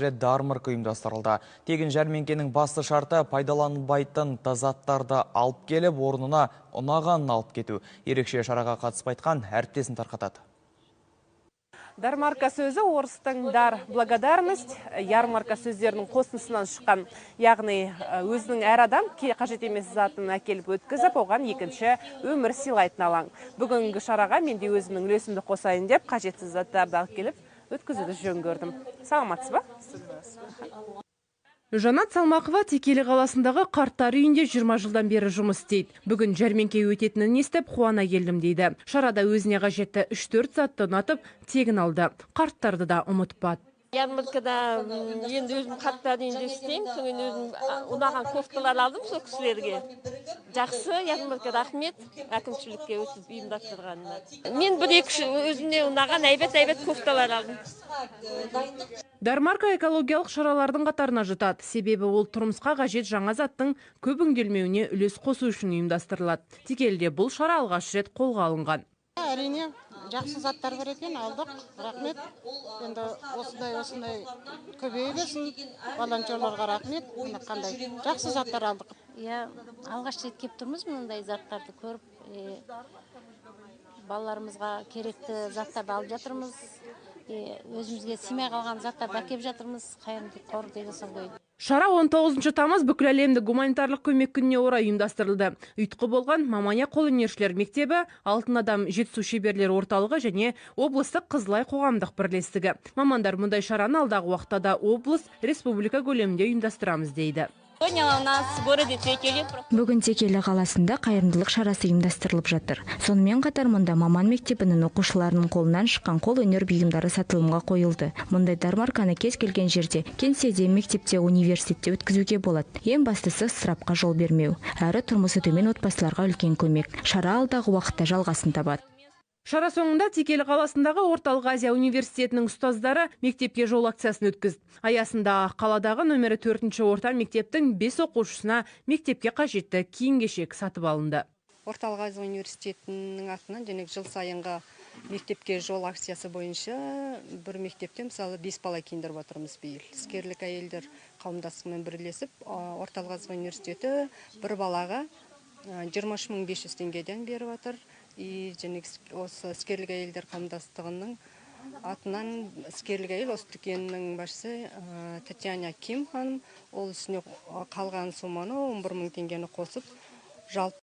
Дармарка ұйымдастырылды. Тегін жәрмеңкенің басты шарты – пайдаланылмайтын заттарды алып келіп, орнына ұнағанын алып кету. Ерекше шараға қатысып қайтқан әріптесім тарқатады. Дармарка сөзі орыстың дар – благодарность, ярмарка сөздерінің қосындысынан шыққан. Яғни өзінің әр адам қажет емес затын әкеліп өткізіп, оған екінші өмір сыйлайтын алаң. Бүгінгі шараға мен де өзімнің үлесімді қосайын деп, қажетсіз заттарды алып келіп өткізуді жөн көрдім. Саламатсыз ба? Жанат Салмақова Текелі қаласындағы қарттар үйінде 20 жылдан бері жұмыс істейді. Бүгін жәрмеңке өтетінін естіп, қуана келдім дейді. Шарада өзіне қажетті 3-4 затты ұнатып, тегін алды. Қарттарды да ұмытпады. Ярмаркада енді өзім қарттар үйінде істеймін, содан кейін өзім ұнаған кофталар алдым сол кісілерге. Жақсы ярмарка, рахмет әкімшілікке өстіп ұйымдастырғанына. Мен бір екі үш өзіме ұнаған әйбат әйбат кофталар алдым. Дармарка экологиялық шаралардың қатарына жатады. Себебі ол тұрмысқа қажет жаңа заттың көп өңделмеуіне үлес қосу үшін ұйымдастырылады. Текеліде бұл шара алғаш рет қолға алынған. Әрине, жақсы заттар бар екен, алдық, рахмет. Енді осындай осындай көбейе берсін. Волонтерларға рахмет. Міне, қандай жақсы заттар алдық. Иә, алғаш рет келіп тұрмыз. Мынандай заттарды көріп, балаларымызға керекті заттарды алып жатырмыз, өзімізге сыймай қалған заттарды әкеліп жатырмыз. Қайырымдылық қор деген соң ғой. Шара 19 тамыз, бүкіл әлемдік гуманитарлық көмек күніне орай ұйымдастырылды. Ұйытқы болған Мамания қолөнершілер мектебі, Алтын адам Жетісу шеберлер орталығы және облыстық Қызылай қоғамдық бірлестігі. Мамандар мұндай шараны алдағы уақытта да облыс, республика көлемінде ұйымдастырамыз дейді. Сегодня у нас в городе Текели. Бүгін Текелі қаласында қайырымдылық шарасы ұйымдастырылып жатыр. Сонымен қатар мұнда Маман мектебінің оқушыларының қолынан шыққан қол өнер бұйымдары сатылымға қойылды. Мұндай дармарканы кез келген жерде, кеңседе, мектепте, университетте өткізуге болады. Ең бастысы – ысырапқа жол бермеу. Әрі тұрмысы төмен отбасыларға үлкен көмек. Шара алдағы уақытта жалғасын табады. Шара соңында Текелі қаласындағы Орталық Азия университетінің ұстаздары «Мектепке жол» акциясын өткізді. Аясында қаладағы нөмірі төртінші орта мектептің бес оқушысына мектепке қажетті киім кешек сатып алынды. Орталық Азия университетінің атынан және жыл сайынғы «Мектепке жол» акциясы бойынша бір мектепте, мысалы, бес бала киіндіріп отырмыз биыл. Іскерлік әйелдер қауымдастығымен бірлесіп, Орталық Азия университеті бір балаға 23 500 теңгеден беріп жатыр. И және осы іскерлік әйелдер қауымдастығының атынан іскерлік әйел, осы дүкеннің басшысы Татьяна Ким ханым, ол үстіне қалған сумманы, 11 мың теңгені қосып, жалпы